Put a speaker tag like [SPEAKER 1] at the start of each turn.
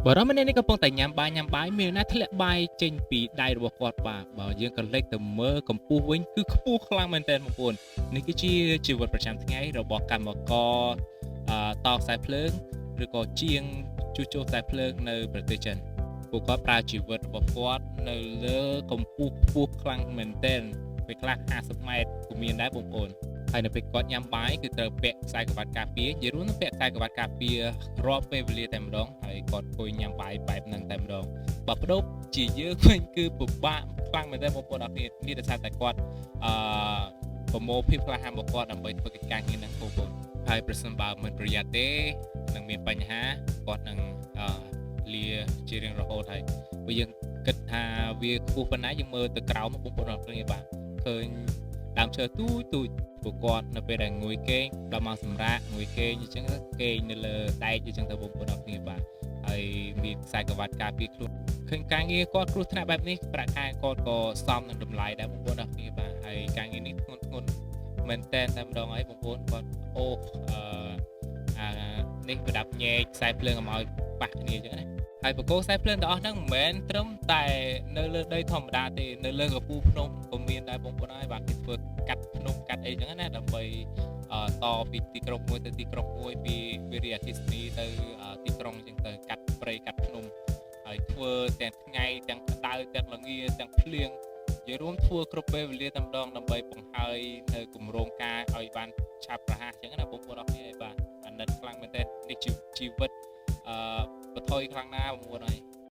[SPEAKER 1] បរិមម្នាក់នេះកំពុងតែញ៉ាំបាយញ៉ាំបាយមានណាធ្លាក់បាយចេញពីដៃរបស់គាត់បាទបើយើងក៏លេចទៅមើលកម្ពស់វិញគឺខ្ពស់ខ្លាំងមែនទែនបងប្អូននេះគឺជាជីវិតប្រចាំថ្ងៃរបស់កម្មករអឺតខ្សែភ្លើងឬក៏ជាងជួសជុលខ្សែភ្លើងនៅប្រទេសចិនពួកគាត់ប្រើជីវិតរបស់គាត់នៅលើកម្ពស់ខ្ពស់ខ្លាំងមែនទែនពេលខ្លះ50ម៉ែត្រក៏មានដែរបងប្អូនហើយនៅពេលគាត់ញ៉ាំបាយគឺត្រូវពាក់ខ្សែក្រវ៉ាត់ការពារនិយាយរួមនឹងពាក់ខ្សែក្រវ៉ាត់ការពាររាល់ពេលវេលាតែម្ដងហើយគាត់អង្គុយញ៉ាំបាយបែបហ្នឹងតែម្ដងបើប្ដូរជាយើងវិញគឺពិបាកខ្លាំងមែនទែនបងប្អូនអរគ្នានេះដោយសារតែគាត់អឺប្រមូលភាពក្លាហានរបស់គាត់ដើម្បីធ្វើកិច្ចការងារហ្នឹងបងប្អូនហើយប្រសិនបើមិនប្រយ័ត្នទេនឹងមានបញ្ហាគាត់នឹងអឺលាជារៀងរហូតហើយបើយើងគិតថាវាខ្ពស់ប៉ុណ្ណាយើងមើលទៅក្រោមបងប្អូនអរគ្នាបាទឃើញដើមឈើទូចទូចពួកគាត់នៅពេលដែលងួយគេងដល់មកសម្រាកងួយគេងអញ្ចឹងទៅគេងនៅលើដែកអញ្ចឹងទៅបងប្អូនអរគ្នាបាទហើយមានខ្សែក្រវ៉ាត់ការពារខ្លួនឃើញការងារគាត់គ្រោះថ្នាក់បែបនេះប្រាក់ខែគាត់ក៏សមនឹងតម្លៃដែរបងប្អូនអរគ្នាបាទហើយការងារនេះធ្ងន់ធ្ងរមែនតែនតែម្ដងហើយបងប្អូនគាត់អូអឺអានេះប្រដាប់ញែកខ្សែភ្លើងកុំឲ្យប៉ះគ្នាអញ្ចឹងណាហើយបកគោខ្សែភ្លើងទាំងអស់ហ្នឹងមិនមែនត្រឹមតែនៅលើដីធម្មតាទេនៅលើកំពូលភ្នំក៏មានដែរបងប្អូនហើយបាទគេធ្វើកាត់ភ្នំកាត់អីចឹងណាដើម្បីតពីទីក្រុងមួយទៅទីក្រុងមួយពីវិរិយអគ្គិសនីទៅទីក្រុងអញ្ចឹងទៅកាត់ព្រៃកាត់ភ្នំហើយធ្វើទាំងថ្ងៃទាំងក្តៅទាំងលងាទាំងភ្លៀងនិយាយរួមធ្វើគ្រប់ពេលវេលាតែម្ដងដើម្បីបង្ហើយនៅគម្រោងការឲ្យបានឆាប់រហ័សអញ្ចឹងណាបងប្អូនអរគ្នាហើយបាទអាណិតខ្លាំងមែនទែននេះជីវិតអឺបថុយខ្លាំងណាស់បងប្អូនហើយ។